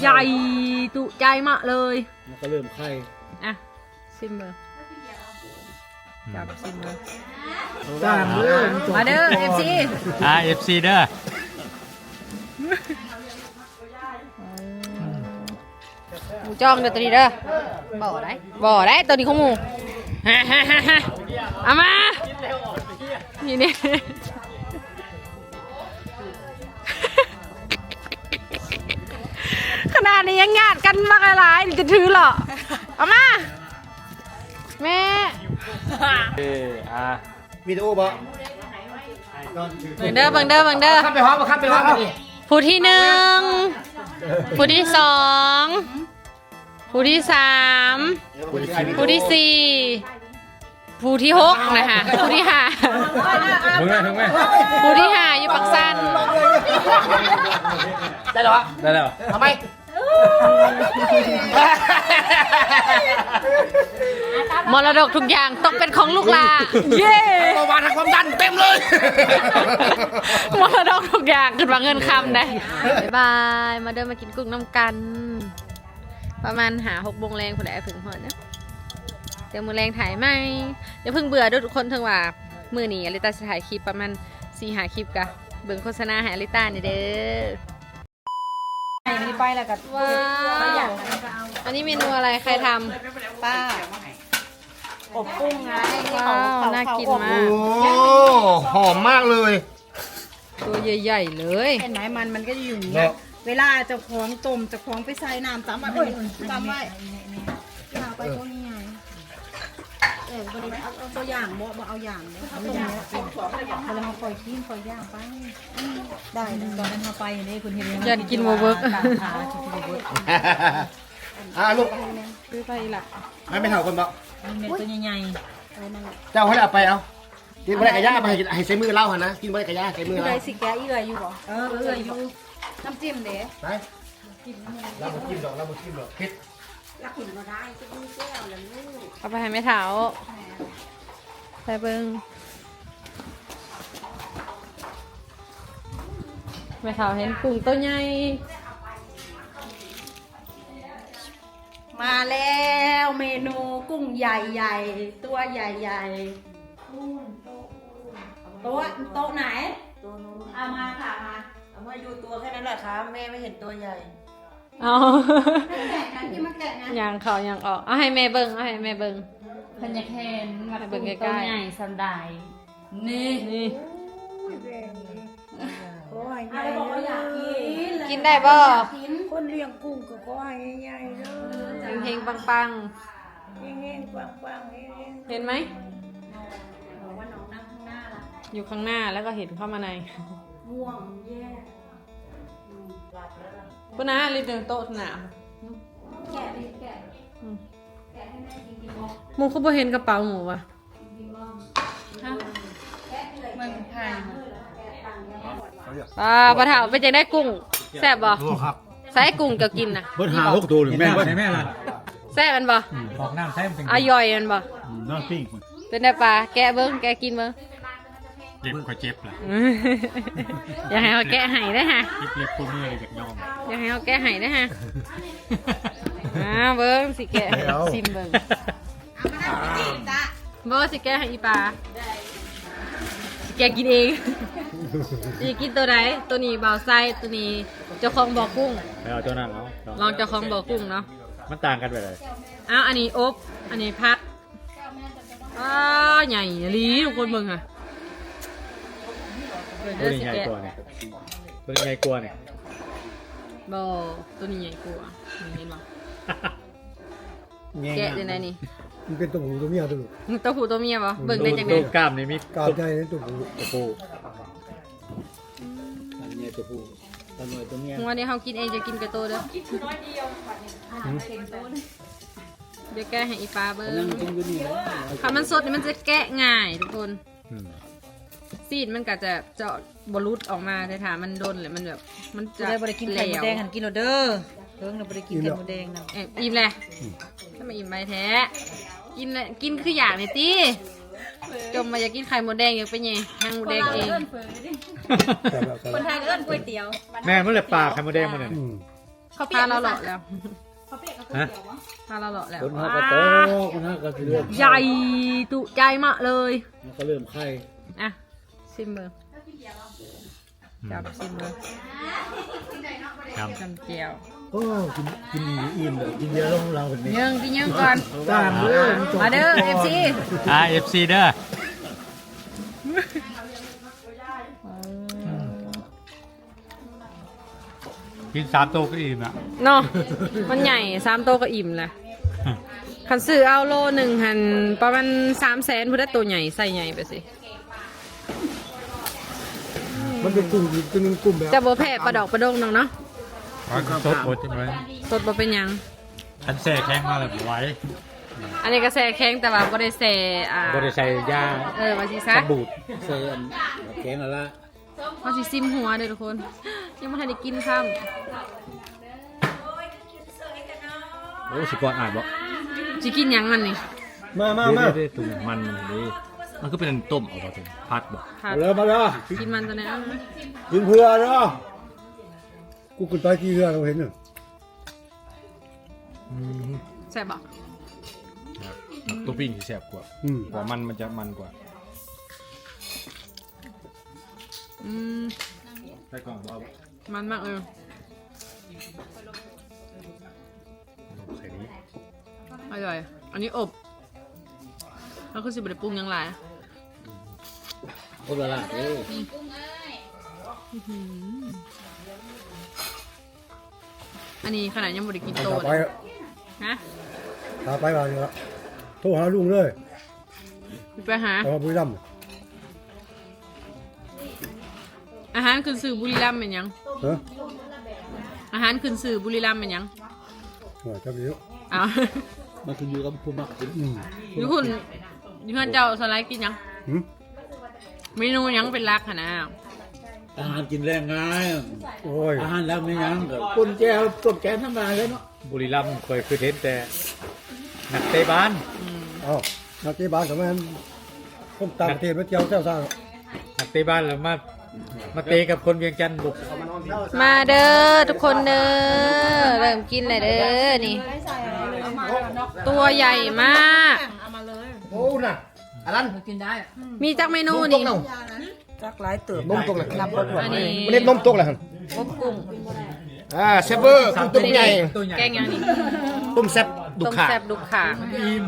ໃຫຍ່ຈຸໃຈມາກເລີຍ ມັນກໍເລີ່ມໄຂ່ ອ່ະ ຊິມເບິ່ງ ຈັບຊິມເບິ່ງ ຕ່າງເດີ ມາເດີ ເອັຟຊີ ອ່າ ເອັຟຊີ ເດີ ໝູຈ້ອງເດີໂຕນີ້ເດີ ບໍ່ໄດ້ ບໍ່ໄດ້ ໂຕນີ້ຂອງໝູ ເອົາມາ ນີ້ ນີ້ ຂະໜາດນີ້ຍັງຍາດກັນບັກຫຼາຍໆ ຈະຖືເລາະ ເອົາມາ ແມ່ ເອີ ອ່າ ວິດີໂອບໍ່? ເບິ່ງເດີ ເບິ່ງເດີ ເບິ່ງເດີ ຂ້າມໄປຮອບ ຂ້າມໄປຮອບ ຜູ້ທີໜຶ່ງ ຜູ້ທີສອງ ຜູ້ທີສາມ ຜູ້ທີສີ່ ຜູ້ທີຫົກນະຄະ ຜູ້ທີຫ້າ ເບິ່ງແມ່ ເບິ່ງແມ່ ຜູ້ທີຫ້າຢູ່ປາກຊັນ ໄດ້ແລ້ວ ໄດ້ແລ້ວ ເອົາໄປ ມໍລະດົກທຸກຢ່າງຕົກເປັນຂອງລູກຫຼ້າ ເຢ້ ເອົາມາ ທັງຄວາມດັນເຕັມເລີຍ ມໍລະດົກທຸກຢ່າງ ຂຶ້ນວ່າເງິນຄຳໄດ໋ ບາຍບາຍ ມາເດີ ມາກິນກຸ້ງນຳກັນ ປະມານຫ້າຫົກໂມງແລງພຸ້ນແຫຼະ ເພິ່ງຮອດເນາະ ດຽວມື້ແລງຖ່າຍໃໝ່ ຢ່າເພິ່ງເບື່ອເດີທຸກຄົນ ເຖິງວ່າມື້ນີ້ອາລິຕາຊິຖ່າຍຄລິບປະມານສີ່ຫ້າຄລິບ ກະເບິ່ງໂຄສະນາໃຫ້ອາລິຕາແດ່ເດີ. ອັນນີ້ໄປແລ້ວກໍ ວ້າວ ອັນນີ້ເມນູອະໄລ? ໃຄທຳ? ປ້າ ອົບກຸ້ງໄງ ວ້າວ ເຂົາ ເຂົາ ໜ້າກິນມາກ ເຂົາອົບ ໂອ້ ຫອມມາກເລີຍ ຕົວໃຫຍ່ໆເລີຍ ເຫັນໄໝ? ມັນ ມັນກໍຈະຢູ່ຢ່າງນີ້ ເນາະ ເວລາເຈົ້າຂອງຕົ້ມ ເຈົ້າຂອງໄປໃສ່ນ້ຳ ຕຳໄວ້ ໂອ້ຍ ຕຳໄວ້ ເອົາໄປຕົວໃຫຍ່ ເອີ ບໍ່ໄດ້ເອົາ ເອົາ ບໍ່ຢ່າງບໍ່ ບໍ່ເອົາຢ່າງບໍ່ ເອົາຕົ້ມເນາະ ບໍ່ໄດ້ເຮົາຄ່ອຍກິນຄ່ອຍຢ່າງໄປ ອືມ ໄດ້ ຕອນນັ້ນເຮົາໄປເດ້ ເພິ່ນເຮັດໃຫ້ເຮົາ ຢ້ານກິນບໍ່ເວີກ ຕາມຫາ ກິນບໍ່ເວີກ ອ່າ ລູກ ຄືໄປອີກລະ ໃຫ້ແມ່ເຖົ້າກ່ອນບໍ່ ແມ່ນຕົວໃຫຍ່ໆ ເອີ ນັ້ນແຫຼະ ເຈົ້າຫັ້ນແຫຼະເອົາໄປ ເອົາ ກິນບໍ່ໄດ້ກະຢ່າ ໄປໃຫ້ ໃຫ້ໃສ່ມືລາວຫັ້ນນະ ກິນບໍ່ໄດ້ກະຢ່າ ໃສ່ມືລາວ ຜູ້ໃດຊິແກະ ເອື້ອຍຢູ່ບໍ່ ເອີ ເອື້ອຍຢູ່ ນ້ຳຈິ້ມເດ້ ໄປ ລາວບໍ່ກິນດອກ ລາວບໍ່ກິນດອກ ເຜັດ ລາວກິນບໍ່ໄດ້ ກິນແກ້ວລະລູກ ເອົາໄປໃຫ້ແມ່ເຖົ້າ ໃສ່ເບິ່ງ ແມ່ເຖົ້າເຫັນກຸ້ງໂຕໃຫຍ່ ມາແລ້ວ ເມນູກຸ້ງໃຫຍ່ໆ ຕົວໃຫຍ່ໆ ໂຕະ ໂຕະໄຫນ? ໂຕະໂນ້ນ ເອົາມາຄ່ະ ມາ ເອົາມາຢູ່ຕົວແຄ່ນັ້ນແຫຼະຄ່ະ ແມ່ໄມ່ເຫັນຕົວໃຫຍ່ ເອົາ ແກະນະ ທີ່ມາແກະນະ ຍ່າງເຂົ້າຍ່າງອອກ ເອົາໃຫ້ແມ່ເບິ່ງ ເອົາໃຫ້ແມ່ເບິ່ງ ເພິ່ນຢາກເຫັນວ່າ ໃຫ້ເບິ່ງໃກ້ໆ ກຸ້ງໂຕໃຫຍ່ສ່ຳໃດ ນີ້ ນີ້ ໂອ້ຍ ແບບນີ້ ຂໍໃຫ້ໃຫຍ່ເດີ ກິນໄດ້ບໍ່? ຄົນລ້ຽງກຸ້ງກໍຂໍໃຫ້ໃຫຍ່ໆເດີ ເຮັງໆ ປັງໆ ເຮັງໆ ປັງໆ ເຮັງໆ ເຫັນໄໝ? ຢູ່ຂ້າງໜ້າແລ້ວກໍເຫັນເຂົ້າມາໃນ ງ່ວງແຍກ ພຸ້ນນະ ລິດເດີໂຕະໜ້າ ອືມ ແກະ ແກະ ອືມ ແກະໃຫ້ແມ່ກິນ ກິນບໍ່? ໝູຄືບໍ່ເຫັນກະເປົາໝູວະ? ຮະ? ເມືອງໄທ ອ່າ ພໍ່ເຖົ້າ ເປັນຈັ່ງໃດກຸ້ງ ແຊບບໍ່? ໂອ້ ຄັກ ໃສກຸ້ງເຈົ້າກິນນະ? ເບິດຫ້າຫົກໂຕນີ້ແມ່ນບໍ່? ແມ່ນລະ ແຊບແມ່ນບໍ່? ອືມ ອອກນ້ຳໃສມັນຈັ່ງ ອະຢອຍແມ່ນບໍ່? ອືມ ນ້ອງປີ້ງ ເປັນໃດປາ ແກະເບິ່ງ ແກະກິນເບິ່ງ ເຈັບ ຂ້ອຍເຈັບລະ ຢ່າໃຫ້ເຮົາແກະໃຫ້ເດີຫະ ເຈັບເລັບໂປ້ເມື່ອຍ ຢາກຍອມ ຢ່າໃຫ້ເຮົາແກະໃຫ້ເດີຫະ ມາເບິ່ງ ຊິແກະໃຫ້ ເອົາ ຊິມເບິ່ງ ບໍ່ ຊິແກະໃຫ້ອີປາ ຊິແກະກິນເອງ ຊິກິນໂຕໃດ? ໂຕນີ້ບ່າວໄຊ ໂຕນີ້ເຈົ້າຂອງບໍ່ກຸ້ງ ໄປເອົາໂຕນັ້ນເອົາ ລອງເຈົ້າຂອງບໍ່ກຸ້ງເນາະ ມັນຕ່າງກັນແບບໃດ? ເອົາ ອັນນີ້ອົບ ອັນນີ້ຜັດ ອ້າ ໃຫຍ່ອີ່ຫຼີ ທຸກຄົນເບິ່ງຫະ ເບິ່ງເດີ ໂຕນີ້ໃຫຍ່ກວ່ານີ້ ໂຕນີ້ໃຫຍ່ກວ່ານີ້ ບໍ່ ໂຕນີ້ໃຫຍ່ກວ່າ ນີ້ເຫັນບໍ່? ແກະຈັ່ງໃດນີ້? ມັນເປັນໂຕຜູ້ໂຕເມຍຕິລູກ? ໂຕຜູ້ໂຕເມຍບໍ່? ອືມ ເບິ່ງໄດ້ຈັ່ງໃດ? ໂຕ ໂຕກ້າມນີ້ມີ ກ້າມໃຫຍ່ໂຕຜູ້ ໂອ້ໂຫ ອັນໃຫຍ່ໂຕຜູ້ ໂຕນ້ອຍໂຕເມຍ ງວດນີ້ເຮົາກິນເອງ ຈະກິນກະໂຕເດີ ກິນນ້ອຍດຽວ ບັດນີ້ ຫືມ ດຽວແກະໃຫ້ອີປາເບິ່ງ ກຳລັງກິນຢູ່ນີ້ແຫຼະ ຄັນມັນສົດນີ້ມັນຈະແກະງ່າຍທຸກຄົນ ອືມ ຊີ້ນມັນກະຈະ ຈະບໍ່ຫຼຸດອອກມາ ແຕ່ຖ້າມັນດົນແລ້ວມັນແບບ ມັນຈະ ຜູ້ໃດບໍ່ໄດ້ກິນໄຂ່ມົດແດງຫັ້ນກິນໂລດເດີ ເຖິງແລ້ວບໍ່ໄດ້ກິນໄຂ່ມົດແດງນຳ ເອີ ອີ່ມແຫຼະ ອືມ ທຳໄມອີ່ມໄວແທ້ ກິນແຫຼະ ກິນຄືຢາກນີ້ຕິ ຈົ່ມວ່າຢາກກິນໄຂ່ມົດແດງ ຢາກໄປແຍ່ຫາງມົດແດງເອງ ຄົນລາວເອີ້ນເຝີ ຄົນໄທເອີ້ນກ໋ວຍຕຽວ ແມ່ນ ມັນແຫຼະປາໄຂ່ມົດແດງມັນນີ້ ອືມ ເຂົາເປຍ ພາລາວເລາະແລ້ວ ເຂົາເປຍກັບເຂົາ ຮະ ຂຽວຫວະ? ພາລາວເລາະແລ້ວ ຄົນເຮົາກໍໂຕ ຄົນເຮົາກໍຊິເລີ່ມ ໃຫຍ່ຈຸໃຈມາກເລີຍ ມັນກໍເລີ່ມໄຂ່ ອ່ະ ຊິມເບິ່ງ ຈັບຊິມເບິ່ງ ຈ້ຳ ຈ້ຳແຈ່ວ ໂອ້ ກິນ ກິນອີ່ມແລ້ວ ກິນເບຍລົງລາວນີ້ ຍິງ ຊິຍິງກ່ອນ ຈ້າງເລີຍ ມາເດີ ເອັຟຊີ ອ່າ ເອັຟຊີ ເດີ ກິນສາມໂຕກໍອີ່ມລະເນາະ ມັນໃຫຍ່ ສາມໂຕກໍອີ່ມລະ ຄັນຊື້ເອົາໂລໜຶ່ງຫັ້ນ ປະມານສາມແສນພຸ້ນແຫຼະ ໂຕໃຫຍ່ ໄຊໃຫຍ່ໄປຊິ ມັນເປັນກຸ້ງ ເປັນກຸ້ງແບບ ຈະບໍ່ແພ້ປາດອກປາດົງດອກເນາະ ມັນສົດໝົດ ສົດບໍ່ເປັນຫຍັງ ຄັນແຊ່ແຂງມາແລ້ວບໍ່ໄຫວ ອັນນີ້ກໍແຊ່ແຂງ ແຕ່ວ່າບໍ່ໄດ້ແຊ່ ອ່າ ບໍ່ໄດ້ໃສ່ຢາ ເອີ ວ່າຊິຊະ ກັນບູດ ໃສ່ອັນແຂງຫັ້ນລະ ເຮົາຊິຊິມຫົວເດີທຸກຄົນ ຍັງບໍ່ທັນໄດ້ກິນຊ້ຳ ໂອ້ ຊິປ້ອນອ້າຍບໍ່ ຊິກິນຫຍັງມັນນີ້ ມາ ມາ ມາ ເດ້ໆ ຕຸ່ມມັນມັນເດ້ ມັນຄືເປັນອັນຕົ້ມເອົາບໍ່ ຜັດບໍ່ ຜັດ ເອົາເລີຍ ມາເດີ ກິນມັນຕົວນີ້ ກິນເຜື່ອເດີ ກູຂຶ້ນໄປກິນເຜື່ອ ເຮົາເຫັນຢູ່ ອືມ ແຊບບໍ່ ແຊບ ໂຕປີ້ງຊິແຊບກວ່າ ອືມ ເພາະວ່າມັນ ມັນຈະມັນກວ່າ ອືມ ໃສ່ກ່ອງບໍ່ເອົາ ມັນມາກເລີຍ ອະລ່ອຍ ອັນນີ້ອົບ ເຮົາຄືຊິບໍ່ໄດ້ປຸງຫຍັງຫຼາຍ ອົບລະລາດເດ້ ອືຫື ອັນນີ້ຂະໜາດຍັງບໍ່ໄດ້ກິນໂຕ ໄປ ເລີຍ ຮະ ຖ້າໄປວ່ານີ້ລະ ໂທຫາລຸງເລີຍ ຊິໄປຫາ ເອົາບຸລີລຳ ອາຫານຂຶ້ນຊື່ບຸລີລຳແມ່ນຫຍັງ? ຮະ? ອາຫານຂຶ້ນຊື່ບຸລີລຳແມ່ນຫຍັງ? ໂອ້ຍ ຈັກແລ້ວ ອ້າວ ມັນຂຶ້ນຢູ່ກັບຜູ້ມັກກິນ ອືມ ຢູ່ພຸ້ນ ຢູ່ເຮືອນເຈົ້າສ່ວນຫຼາຍກິນຫຍັງ? ຫື? ເມນູຫຍັງເປັນຫຼັກຫັ້ນນະ? ອາຫານກິນແລງງ່າຍ ໂອ້ຍ ອາຫານແລງແມ່ນຫຍັງ? ກໍປົ່ນແຈ່ວ ຕົ້ມແກງທຳມະດາເລີຍເນາະ. ບຸລີລຳຂ້ອຍຄືເຫັນແຕ່ນັກເຕະບານ ອືມ ເອົ້າ ນັກເຕະບານກໍແມ່ນຄົນຕ່າງປະເທດມາທ່ຽວແຊວຊາວ ນັກເຕະບານແລ້ວມາ ມາເຕະກັບຄົນວຽງຈັນບຸກ ມາເດີທຸກຄົນເດີ ເລີ່ມກິນແລ້ວເດີນີ້ ຕົວໃຫຍ່ມາກ ໂອ້ນະ ອັນນັ້ນ ກິນໄດ້ ມີຈັກເມນູນີ້? ຈັກຫຼາຍເຕີບ ນົມຕົກແລ້ວ ນັບບໍ່ຖ້ວນ ອັນນີ້ ເມັນເຮັດນົມຕົກແລ້ວຫັ້ນ ອົບກຸ້ງ ອ່າ ແຊບເວີ ກຸ້ງຕົວໃຫຍ່ ແກງຫຍັງນີ້? ຕົ້ມແຊບດຸກຂາ ຕົ້ມແຊບດຸກຂາ ອີ່ມ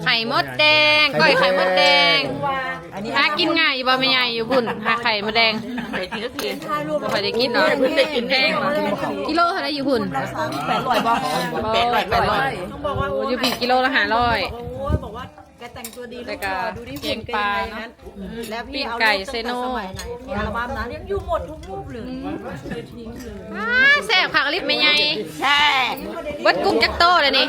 ໄຂ່ມົດແດງ ກ້ອຍໄຂ່ມົດແດງ ຫາກິນງ່າຍຢູ່ບໍ່ແມ່ໃຫຍ່? ຢູ່ພຸ້ນ ຫາໄຂ່ມົດແດງ ບໍ່ຄ່ອຍໄດ້ກິນດອກ ແພງບໍ່? ກິໂລເທົ່າໃດຢູ່ພຸ້ນ? ແປດຮ້ອຍບໍ່? ແປດຮ້ອຍ ແປດຮ້ອຍ ໂອ້ ຢູ່ພີ້ກິໂລລະຫ້າຮ້ອຍ ໂອ້ຍ ບອກວ່າ ແກແຕ່ງຕົວດີ ແລ້ວກໍແກງປາເນາະ ປີ້ງໄກ່ເຊໂນ ອັລບັມນະ ຍັງຢູ່ໝົດທຸກຮູບເລີຍ ອືມ ອ້າ ແຊບຄັກອີ່ຫຼີແມ່ໃຫຍ່ ແຊບ ເບິດກຸ້ງຈັກໂຕແລ້ວນີ້?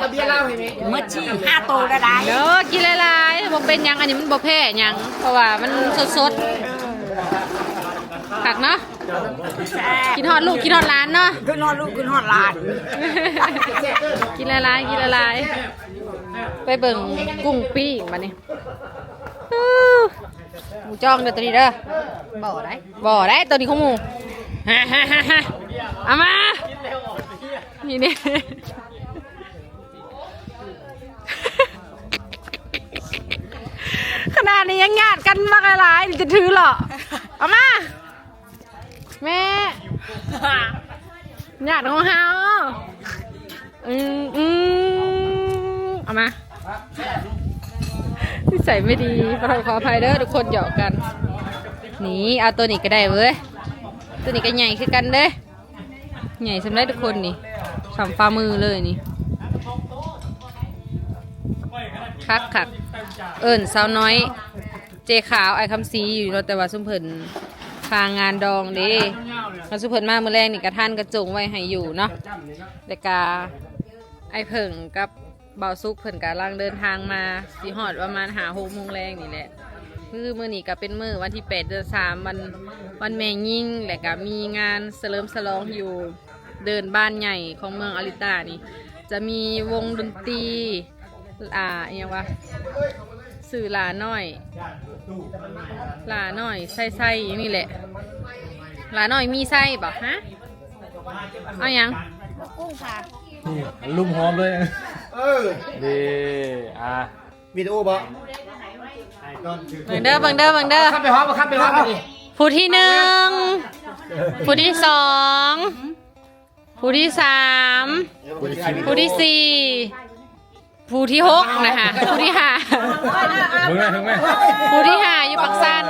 ໝົດສີ່ຫ້າໂຕແລ້ວໄດ໋ ເດີ ກິນຫຼາຍໆ ບໍ່ເປັນຫຍັງ ອັນນີ້ມັນບໍ່ແພ້ຫຍັງ ເພາະວ່າມັນສົດໆ ຄັກເນາະ ແຊບ ຄິດຮອດລູກ ຄິດຮອດຫຼານເນາະ ຄິດຮອດລູກ ຄິດຮອດຫຼານ ກິນຫຼາຍໆ ກິນຫຼາຍໆ ໄປເບິ່ງກຸ້ງປີ້ງບາດນີ້. ໝູຈ້ອງເດີໂຕນີ້ເດີ ບໍ່ໄດ້ ບໍ່ໄດ້ ໂຕນີ້ຂອງໝູ ເອົາມາ ນີ້ນີ້ ຂະໜາດນີ້ຍັງຍາດກັນບັກຫຼາຍໆ ຈະຖືເລາະ ເອົາມາ. ແມ່ ຍາດຂອງເຮົາ ອືມ ອືມ ເອົາມາ ນິໄສໄມ່ດີ ຂໍໂທດຂໍອະໄພເດີ ທຸກຄົນຫຍອກກັນ ນີ້ ເອົາໂຕນີ້ກໍໄດ້ເວີຍ ໂຕນີ້ກໍໃຫຍ່ຄືກັນເດ້ ໃຫຍ່ສ່ຳໃດທຸກຄົນນີ້ ສ່ຳຝ່າມືເລີຍນີ້ ຄັກໆ ເອີ້ນສາວນ້ອຍ ເຈຂາວ ອ້າຍຄຳສີຢູ່ເນາະ ແຕ່ວ່າຊຸມເພິ່ນຄາງານດອງເດ້ ຄັນຊຸມເພິ່ນມາມື້ແລງນີ້ກະທ່ານກະຈົ່ງໄວ້ໃຫ້ຢູ່ເນາະ ແລ້ວກະອ້າຍເຜິ້ງກັບບ່າວສຸກເພິ່ນກະກຳລັງເດີນທາງມາ ຊິຮອດປະມານຫ້າຫົກໂມງແລງນີ້ແຫຼະ ຄືມື້ນີ້ກະເປັນມື້ວັນທີແປດເດືອນສາມ ວັນ ວັນແມ່ຍິງ ແລ້ວກະມີງານສະເຫຼີມສະຫຼອງຢູ່ເດີ່ນບ້ານໃຫຍ່ຂອງເມືອງອາລິຕານີ້ ຈະມີວົງດົນຕີ ອ່າ ອີ່ຫຍັງວະ ຊື່ຫຼ້ານ້ອຍ ຫຼ້ານ້ອຍໄຊໄຊ ອີ່ຫຍັງນີ້ແຫຼະ ຫຼ້ານ້ອຍມີໄຊບໍ? ຮະ ເອົາຫຍັງ? ກຸ້ງຄ່ະ. ນີ້ ລຸມຫອມເລີຍ. ເອີ ນີ້ ອ່າ ວິດີໂອບໍ່? ເບິ່ງເດີ ເບິ່ງເດີ ເບິ່ງເດີ. ເອົາຄຳໄປຫອມ ເອົາຄຳໄປຫອມນີ້. ຜູ້ທີໜຶ່ງ ຜູ້ທີສອງ ຜູ້ທີສາມ ຜູ້ທີສີ່ ຜູ້ທີຫົກນະຫະ ຜູ້ທີຫ້າ ເບິ່ງແມ່ ເບິ່ງແມ່ ຜູ້ທີຫ້າຢູ່ປາກຊັນ.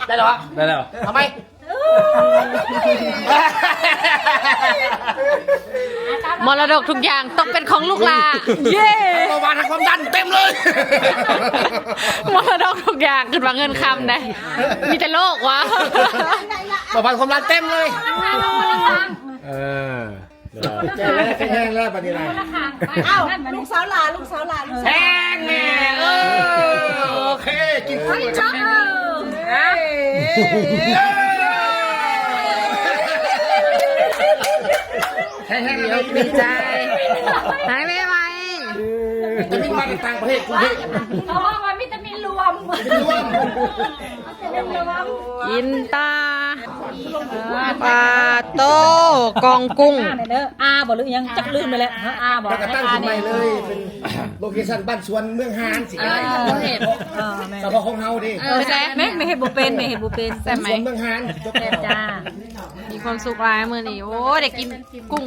ໄດ້ແລ້ວຫວາ? ໄດ້ແລ້ວ. ເອົາໃໝ່. ມໍລະດົກທຸກຢ່າງຕົກເປັນຂອງລູກຫຼ້າ. ເຢ້ ເບົາຫວານ ຄວາມດັນເຕັມເລີຍ. ມໍລະດົກທຸກຢ່າງ ຄິດວ່າເງິນຄຳໄດ໋ ມີແຕ່ໂລກຫວາ? ເບົາຫວານ ຄວາມດັນເຕັມເລີຍ. ເອີ ແຂງແຮງແລ້ວບັດນີ້ນະ. ອ້າວ ລູກສາວຫຼ້າ ລູກສາວຫຼ້າ ລູກສາວຫຼ້າ ແຮງແນ່. ເອີ ໂອເຄ ກິນ ເອີ ແຮງໆ ດີໃຈ ຫາຍໄວໆ. ວິຕາມິນມາຈາກຕ່າງປະເທດ ກຸງເທບ ເຂົາເວົ້າວ່າວິຕາມິນລວມ ກິນຕໍ່. ປາໂຕ ກອງກຸ້ງ ອາບໍ່ ຫຼືຫຍັງ ຈັກລືມໄປແລ້ວ. ອາບໍ່ ແລ້ວກໍຕັ້ງຂຶ້ນໃໝ່ເລີຍ ເປັນໂລເຄຊັນບ້ານສວນເມືອງຫານ ຊິ ເອີ ເອີ ແມ່ນ ສະເພາະຂອງເຮົາເດ້. ເອີ ແຊບ ແມ່ ແມ່ເຮັດບໍ່ເປັນ ແມ່ເຮັດບໍ່ເປັນ. ແຊບໄໝ? ບ້ານສວນເມືອງຫານ. ແຊບຈ້າ. ມີຄວາມສຸກຫຼາຍມື້ນີ້. ໂອ້ ໄດ້ກິນກຸ້ງ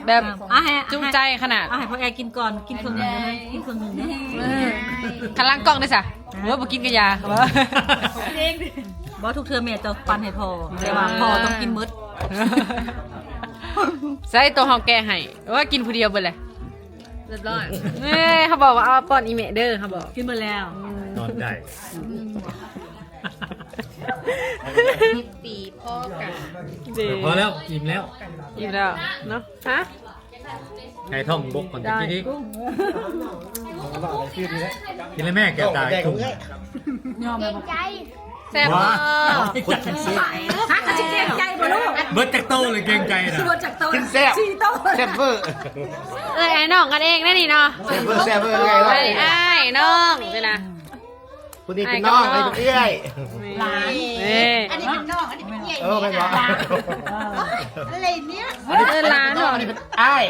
ແບບ ອ່ະ ໃຫ້ ຈຸໃຈຂະໜາດ. ອ່ະ ໃຫ້ພໍ່ແອກິນກ່ອນ ກິນເຄິ່ງໜຶ່ງໄດ້ໄໝ? ກິນເຄິ່ງໜຶ່ງເດ້. ອືມ ຄັນຫຼັງກ້ອງເດ້ຊະ. ໂອ້ຍ ບໍ່ກິນກະຢ່າ. ບໍ່ ທຸກເທື່ອແມ່ຈະປັນໃຫ້ພໍ່ ແຕ່ວ່າພໍ່ຕ້ອງກິນໝົດ. ໃສ່ໂຕເຮົາແກະໃຫ້. ໂອ້ຍ ກິນຜູ້ດຽວເບິດແຫຼະ. ຮຽບຮ້ອຍ. ເອີ ເຮົາບອກວ່າເອົາປ້ອນອີແມ່ເດີ ເຮົາບອກ. ກິນໝົດແລ້ວ. ອືມ ນອນໄດ້. ສິບປີພໍກັນ. ພໍແລ້ວ ອີ່ມແລ້ວ ອີ່ມແລ້ວເນາະ. ຮະ ໃຫ້ທ້ອງບົກກ່ອນຈະກິນອີກ. ກິນແລ້ວແມ່ ແກະຕາກຸ້ງ. ຍອມແລ້ວບໍ່? ເກງໃຈ. ແຊບບໍ່? ຄົນກິນແຊບ. ຮະ ກະຊິເກງໃຈບໍ່ລູກ? ເບິດຈັກໂຕເລີຍເກງໃຈນະ. ເບິດຈັກໂຕ? ກິນແຊບ ສີ່ໂຕ. ແຊບເວີ. ເອີຍ ອ້າຍນ້ອງກັນເອງເດ້ນີ້ເນາະ. ແຊບເວີ ແຊບເວີ. ເອີຍ ອ້າຍນ້ອງນີ້ນະ. ຜູ້ນີ້ເປັນນ້ອງ ອັນນີ້ເປັນເອື້ອຍ ຫຼານ. ເອີ ອັນນີ້ເປັນນ້ອງ ອັນນີ້ເປັນເອື້ອຍ. ເອີ ແມ່ນບໍ່? ຫຼານ. ເອີ ເອີ້ນຫຼານເນາະ. ອັນນີ້ເປັນອ້າຍ.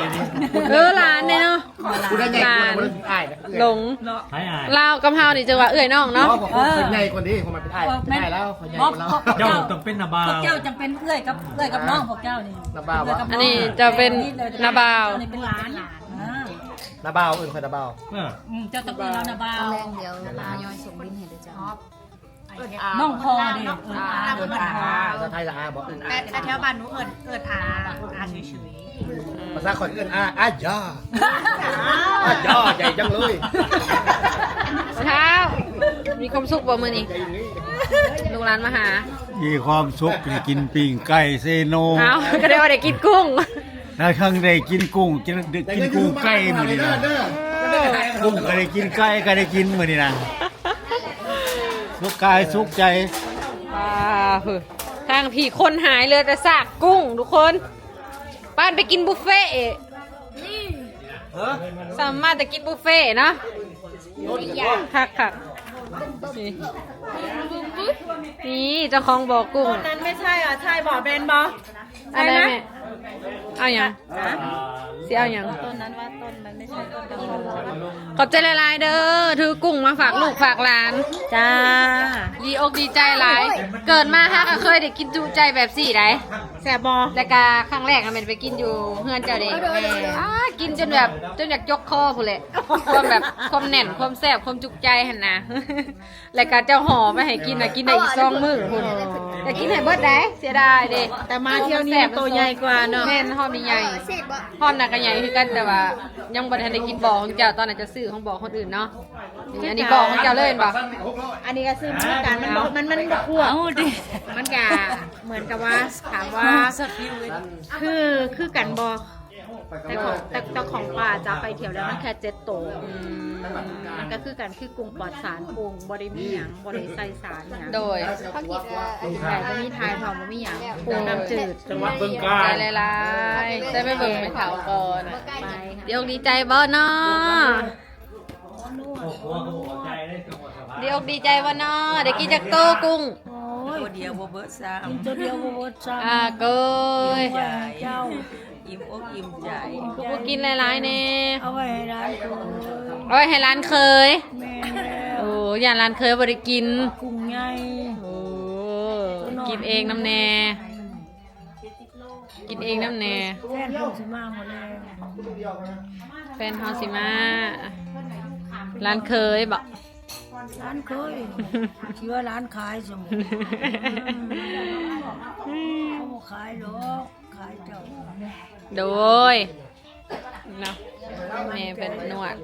ເອີ ຫຼານເດ້ເນາະ. ຜູ້ໃດໃຫຍ່ກວ່າ ຜູ້ນັ້ນເປັນອ້າຍ. ຫຼົງ. ລາວກັບເຮົານີ້ຈັ່ງວ່າເອື້ອຍນ້ອງເນາະ. ເອີ ຂ້ອຍໃຫຍ່ກວ່ານີ້ ຂ້ອຍມາເປັນອ້າຍ ເປັນອ້າຍລາວ. ຂ້ອຍໃຫຍ່ກວ່າລາວ. ເຈົ້າຕ້ອງເປັນນ້າບ່າວ. ພວກເຈົ້າຈັ່ງເປັນເອື້ອຍກັບ ເອື້ອຍກັບນ້ອງພວກເຈົ້ານີ້. ນ້າບ່າວ. ອັນນີ້ຈະເປັນນ້າບ່າວ. ເຈົ້ານີ້ເປັນຫຼານ. ເອີ ນ້າບ່າວ ເອີ້ນຂ້ອຍນ້າບ່າວ. ເອີ ອືມ ເຈົ້າຕ້ອງເອີ້ນລາວນ້າບ່າວ. ແລງດຽວມາຍ້ອນສົ່ງບິນໃຫ້ເດີເຈົ້າ. ນ້ອງພໍ່ເດ້. ເອີ້ນອາ. ເອີ້ນອາ. ພາສາໄທລະອາບໍ່? ເອີ້ນອາ. ແຕ່ແຖວບ້ານໜູເອີ້ນ ເອີ້ນອາ ອາເສີຍໆ. ພາສາຂ້ອຍເອີ້ນອາ ອາຢາ ອາຢາ ໃຫຍ່ຈັງເລີຍ. ເຊົ້າ ມີຄວາມສຸກບໍ່ມື້ນີ້? ລູກຫຼານມາຫາ. ມີຄວາມສຸກ ໄດ້ກິນປີ້ງໄກ່ເຊໂນ. ເອົ້າ ກໍໄດ້ວ່າໄດ້ກິນກຸ້ງ. ນະ ຄັ້ງໄດ້ກິນກຸ້ງ ກິນ ກິນກຸ້ງໄກ່ມື້ນີ້ນະ. ກຸ້ງກໍໄດ້ກິນ ໄກ່ກໍໄດ້ກິນມື້ນີ້ນະ. ສຸກກາຍສຸກໃຈ. ອ່າ ທາງພີ້ຄົນຫາຍ ເຫຼືອແຕ່ຊາກກຸ້ງທຸກຄົນ. ປານໄປກິນບຸບເຟ. ສາມາດຈະກິນບຸບເຟເນາະ. ຄັກໆ ນີ້ ນີ້ເຈົ້າຂອງບໍ່ກຸ້ງ. ຕົ້ນນັ້ນໄມ່ໃຊ່ຫວາ? ໃຊ່ບໍ່? ແມ່ນບໍ່? ອັນໃດແມ່? ເອົາຫຍັງ? ຊິເອົາຫຍັງ? ຕົ້ນນັ້ນວ່າຕົ້ນມັນໄມ່ໃຊ່ຕົ້ນ. ຂອບໃຈຫຼາຍໆເດີ ຖືກຸ້ງມາຝາກລູກຝາກຫຼານ. ຈ້າ ດີອົກດີໃຈຫຼາຍ. ເກີດມາຫາກໍເຄີຍໄດ້ກິນຈຸໃຈແບບຊີ້ໃດ. ແຊບບໍ່? ແລ້ວກະຄັ້ງແລກຫັ້ນແມ່ນໄປກິນຢູ່ເຮືອນເຈົ້າເດ້. ເອີ ອ່າ ກິນຈົນແບບ ຈົນຢາກຈົກຄໍພຸ້ນແຫຼະ. ຄວາມແບບ ຄວາມແໜ້ນ ຄວາມແຊບ ຄວາມຈຸໃຈຫັ້ນນະ. ແລ້ວກໍເຈົ້າຫໍ່ໄປໃຫ້ກິນນະ ກິນໄດ້ອີກສອງມື້ພຸ້ນ. ແຕ່ກິນໃຫ້ເບິດໄດ໋ ເສຍດາຍເດ້. ແຕ່ມາທ່ຽວນີ້ໂຕໃຫຍ່ກວ່າເນາະ. ແມ່ນ ຮອບນີ້ໃຫຍ່ ຮອບນັ້ນກໍໃຫຍ່ຄືກັນ ແຕ່ວ່າຍັງບໍ່ທັນໄດ້ກິນບໍ່ຂອງເຈົ້າ. ຕອນນັ້ນເຈົ້າຊື້ຂອງບໍ່ຄົນອື່ນເນາະ. ອັນນີ້ບໍ່ຂອງເຈົ້າເລີຍແມ່ນບໍ່? ອັນນີ້ກໍຊື້ມາຄືກັນ. ມັນບໍ່ ມັນ ມັນບໍ່ກວບ. ເອົາຕິ ມັນກະເໝືອນກັບວ່າ ຖາມວ່າຄື ຄືກັນບໍ່? ແຕ່ຂອງ ແຕ່ ແຕ່ຂອງປ່າຈະໄປທ່ຽວແລ້ວມັນແຄ່ເຈັດໂຕ. ອືມ ມັນກໍຄືກັນ ຄືກຸ້ງປອດສານ ກຸ້ງບໍ່ໄດ້ມີຫຍັງ ບໍ່ໄດ້ໃສ່ສານຫຍັງ. ໂດຍ ໄກ່ບໍ່ມີຖ່າຍທ້ອງ ບໍ່ມີຫຍັງ ກຸ້ງນ້ຳຈືດ. ຈັງຫວັດບຶງການ. ຫຼາຍໆ ໄດ້ໄປເບິ່ງແມ່ເຖົ້າກ່ອນ. ດີອົກດີໃຈບໍ່ນໍ? ດີອົກດີໃຈບໍ່ນໍ? ໄດ້ກິນຈັກໂຕກຸ້ງ? ໂອ້ຍ ດຽວບໍ່ເບິດຊ້ຳ ກິນຕົວດຽວບໍ່ເບິດຊ້ຳ ອາໂກຍ ເຈົ້າ ອີ່ມອົກອີ່ມໃຈ ຜູ້ກິນຫຼາຍໆແດ່ ເອົາໄວ້ໃຫ້ຫຼານເຂີຍ ເອົາໄວ້ໃຫ້ຫຼານເຂີຍ ແມ່ນແລ້ວ ໂອ້ ຢ້ານຫຼານເຂີຍບໍ່ໄດ້ກິນ ກຸ້ງໃຫຍ່ ໂອ້ ກິນເອງນຳແດ່ ກິນເອງນຳແດ່ ແຟນເຮົາຊິມາມື້ແລງ ແຟນເຮົາຊິມາ ຫຼານເຂີຍບໍ? ຫຼານເຂີຍ ຊິວ່າຫຼານຂາຍຊັ້ນ ເຂົາບໍ່ຂາຍດອກ ຂາຍເຈົ້າ ໂດຍ ເນາະ ແມ່ເພິ່ນນວດ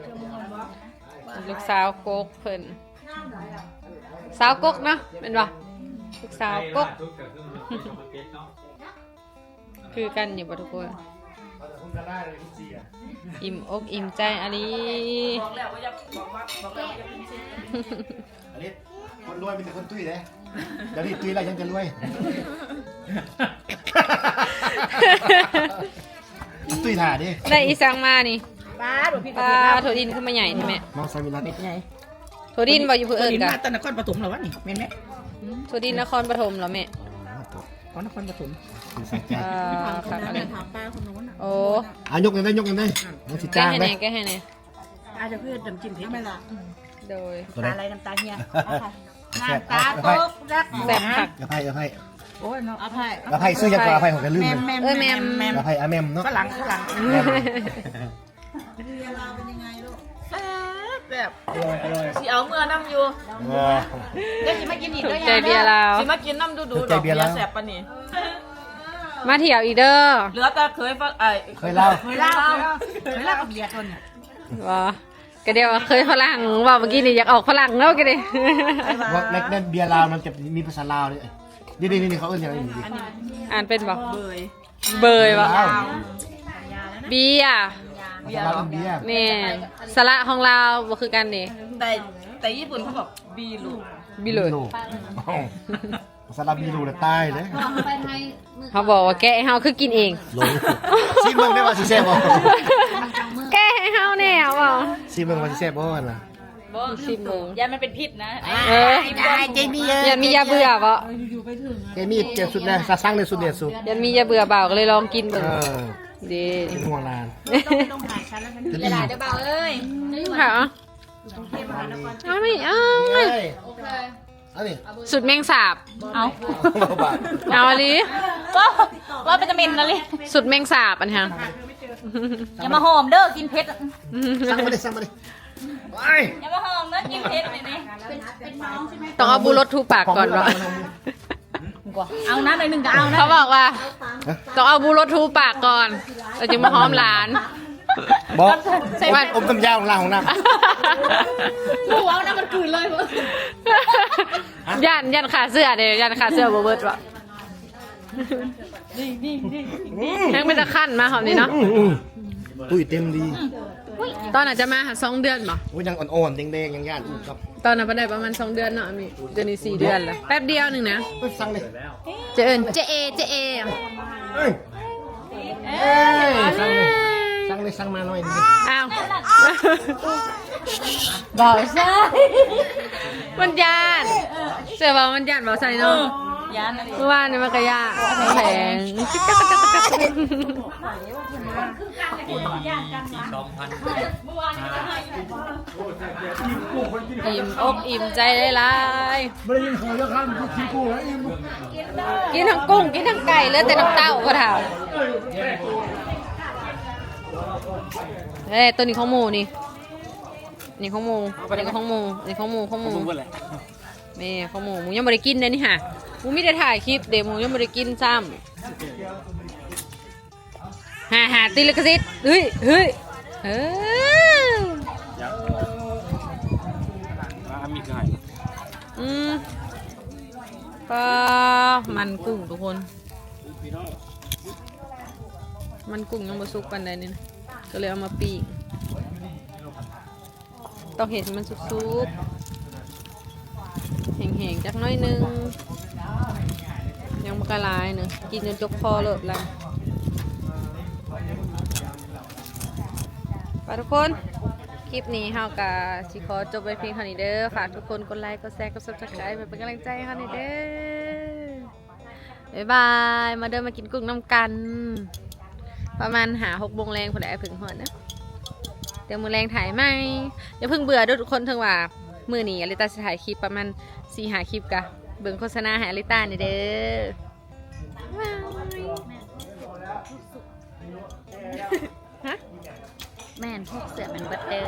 ລູກສາວກົກເພິ່ນ ສາວກົກເນາະ ແມ່ນບໍ່? ລູກສາວກົກ ຄືກັນຢູ່ບໍ່ທຸກຄົນ? ອີ່ມອົກອີ່ມໃຈອີ່ຫຼີ ບອກແລ້ວວ່າຢ່າ ບອກວ່າ ບອກແລ້ວວ່າຢ່າເປັນເຊບ ອັນນີ້ຄົນລວຍມີແຕ່ຄົນຕຸ້ຍເດ້ ດຽວນີ້ຕຸ້ຍແລ້ວຍັງຈະລວຍ ຕຸ້ຍຖ້າເດ້ ໄດ້ອີ່ສັງມານີ້ ປາດ ປາດ ໂທດິນຄືມາໃຫຍ່ແທ້ແມ່ ມາໃສ່ເວລາ ເມັດໃຫຍ່ ໂທດິນບໍ່ ຢູ່ຜູ້ເອີ້ນກະ ໂທດິນມາແຕ່ນະຄອນປະຖົມແລ້ວວະນີ້ ແມ່ນແມ່ ໂທດິນນະຄອນປະຖົມເນາະແມ່ ອໍ ນະຄອນປະຖົມ ເອີ ຄັກອັນນີ້ ຖາມປ້າຄົນໂນ້ນ ໂອ້ ອາ ຍົກແດ່ ຍົກແດ່ ມັນຊິຈາງເດ້ ແກະໃຫ້ແດ່ ອາ ຈະເຮັດນ້ຳຈິ້ມເຜັດແມ່ນລະ ໂດຍ ຕາໄຫຼນ້ຳຕາເຮຍ ນ້ຳຕາຕົກ ແຊບຄັກ ອະໄພ ອະໄພ ໂອ້ຍເນາະ ອະໄພ ອະໄພ ຊື່ຫຍັງກໍອະໄພ ຂ້ອຍກໍລືມ ແມ່ມ ເອີ ແມ່ມ ອະໄພ ອະແມ່ມເນາະ ຝຣັ່ງ ຝຣັ່ງ ເບຍລາວເປັນຍັງໄງລູກ? ແຊບ ແຊບ ອະລ່ອຍ ອະລ່ອຍ ຊິເອົາເມືອນຳຢູ່ ເອີ ດຽວຊິມາກິນອີກເດີ ໃຈເບຍລາວ ຊິມາກິນນຳດຸໆ ດອກ ເບຍແຊບປານນີ້ ມາທ່ຽວອີກເດີ ເຫຼືອແຕ່ເຄີຍ ເອີ ເຄີຍລາວ ເຄີຍລາວ ເຄີຍລາວ ເຄີຍລາວກັບເບຍຕົນ ບໍ່ ກະດຽວວ່າເຄີຍຝຣັ່ງ ເວົ້າເມື່ອກີ້ນີ້ຢາກອອກຝຣັ່ງແລ້ວກະດີ ວ່າໃນ ໃນເບຍລາວມັນຈະມີພາສາລາວເດ້ ນີ້ໆໆ ເຂົາເອີ້ນຫຍັງນີ້ ອ່ານເປັນບໍ່? ເບີຍ ເບີຍບໍ່? ເບຍ ພາສາລາວເອີ້ນເບຍ ແມ່ນ ສະຫຼະຂອງລາວບໍ່ຄືກັນເດ້ ແຕ່ ແຕ່ຍີ່ປຸ່ນເຂົາບອກ ບີໂລ ບີໂລ ສຳລັບມີລູກແລ້ວຕາຍເດ້ ເຮົາບອກວ່າແກະໃຫ້ເຮົາຄືກິນເອງ ຊີມເບິ່ງໄດ້ວ່າຊິແຊບບໍ່ ແກະໃຫ້ເຮົາແດ່ເວົ້າ ຊີມເບິ່ງວ່າຊິແຊບບໍ່ຫັ້ນນະ ບໍ່ ຊີມເບິ່ງ ຢ້ານມັນເປັນພິດນະ ເອີ ຢ້ານມີຢາເບື່ອບໍ່ ແກະມີດ ເປັນສຸດແລ້ວ ສັ່ງໃນສຸດນີ້ສຸດ ຢ້ານມີຢາເບື່ອ ບ່າວກໍເລີຍລອງກິນເບິ່ງ ເອີ ເດ້ ເປັນຫ່ວງຫຼານ ເວລາເດີບ່າວເອີຍ ເອົາ ເອົານີ້ ເອົານີ້ ເອົານີ້ ສຸດແມງສາບ ເອົາ ເອົາອີ່ຫຼີ ເວົ້າ ເວົ້າເປັນຕາເໝັນອີ່ຫຼີ ສຸດແມງສາບອັນຫັ້ນ ຢ່າມາຫອມເດີ ກິນເຜັດ ສັ່ງມາເດີ ສັ່ງມາເດີ ໄປ ຢ່າມາຫອມເດີ ກິນເຜັດນີ້ ຕ້ອງເອົາບູລົດຖູປາກກ່ອນບໍ່? ເອົານະ ໜ້ອຍໜຶ່ງກໍເອົານະ ເຂົາບອກວ່າ ຕ້ອງເອົາບູລົດຖູປາກກ່ອນ ແລ້ວຈຶ່ງມາຫອມຫຼານ ບໍ່ ໃສ່ ອມ ອມນ້ຳຢາຂອງລາວຂອງນາງ ບໍ່ເວົ້ານະ ມັນກືນເລີຍ ຢ້ານ ຢ້ານຂ້າເຊື້ອເດ້ ຢ້ານຂ້າເຊື້ອບໍ່ເບິດບໍ່ ນີ້ ນີ້ ນີ້ ອືມ ແຮງເປັນຕາຄັນມາຮອບນີ້ເນາະ ອືມ ຕຸ້ຍເຕັມດີ ຕອນອາດຈະມາຫາສອງເດືອນບໍ່? ໂອ້ຍ ຍັງອ່ອນໆ ແດງໆ ຍັງຢ້ານອີກຄັບ ຕອນນັ້ນໄດ້ປະມານສອງເດືອນເນາະ ອັນນີ້ ດຽວນີ້ສີ່ເດືອນແລ້ວ ແປັບດຽວໜຶ່ງນະ ເອີຍ ສັ່ງເລີຍ ຈະເອີ້ນ ຈະເອ ຈະເອ ເອີຍ ເອີຍ ສັ່ງເລີຍ ສັ່ງເລີຍ ສັ່ງມາໜ້ອຍໜຶ່ງ ອ້າວ ເວົ້າຊະ ມັນຢ້ານ ເຊື່ອວ່າມັນຢ້ານເວົ້າຊະເນາະ ຢ້ານ ມື້ວານນີ້ມັນກໍຢ້ານ ແຂງ ອີ່ມອົກອີ່ມໃຈຫຼາຍໆ ບໍ່ໄດ້ກິນເຂົ້າຈັກຄຳ ກິນກຸ້ງແລ້ວອີ່ມ ກິນທັງກຸ້ງ ກິນທັງໄກ່ ເຫຼືອແຕ່ນ້ຳເຕົ້າ ພໍ່ເຖົ້າ ເອີ ໂຕນີ້ຂອງໝູ່ນີ້ ນີ້ຂອງໝູ່ ອັນນີ້ກໍຂອງໝູ່ ນີ້ຂອງໝູ່ ຂອງໝູ່ ແມ່ ຂອງໝູ່ ໝູ່ຍັງບໍ່ໄດ້ກິນເດ້ນີ້ຫາ ໝູ່ມີແຕ່ຖ່າຍຄລິບເດ້ ໝູ່ຍັງບໍ່ໄດ້ກິນຊ້ຳ. ຫາ ຫາ ຕິດລິຂະສິດ ເຮີ້ຍ ເຮີ້ຍ ເອີ ອາ ມີຄືໃຫ້ ອືມ ປາ ມັນກຸ້ງທຸກຄົນ ມັນກຸ້ງຍັງບໍ່ສຸກປານໃດນີ້ນະ ກໍເລີຍເອົາມາປີ້ງ. ຕ້ອງເຮັດໃຫ້ມັນສຸກໆ ແຫ້ງໆ ຈັກໜ້ອຍໜຶ່ງ ຍັງບໍ່ກະຫຼາຍເນາະ ກິນຈົນຈົບຄໍໂລດລະ ໄປທຸກຄົນ ຄລິບນີ້ເຮົາກະຊິຂໍຈົບໄວ້ພຽງເທົ່ານີ້ເດີ ຝາກທຸກຄົນກົດໄລ ກົດແຊ ກົດ Subscribe ເພື່ອເປັນກຳລັງໃຈໃຫ້ເຮົາແດ່ເດີ. ບາຍບາຍ ມາເດີ ມາກິນກຸ້ງນຳກັນ ປະມານຫ້າຫົກໂມງແລງພຸ້ນແຫຼະ ອ້າຍເພິ່ງຮອດນະ. ດຽວມື້ແລງຖ່າຍໃໝ່ ຢ່າເພິ່ງເບື່ອເດີທຸກຄົນ ເຖິງວ່າມື້ນີ້ອາລິຕາຊິຖ່າຍຄລິບປະມານສີ່ຫ້າຄລິບ ກະເບິ່ງໂຄສະນາໃຫ້ອາລິຕາແດ່ເດີ. ຮະ? ແມ່ນ ພວກເສືອແມ່ນເບິດເດີ.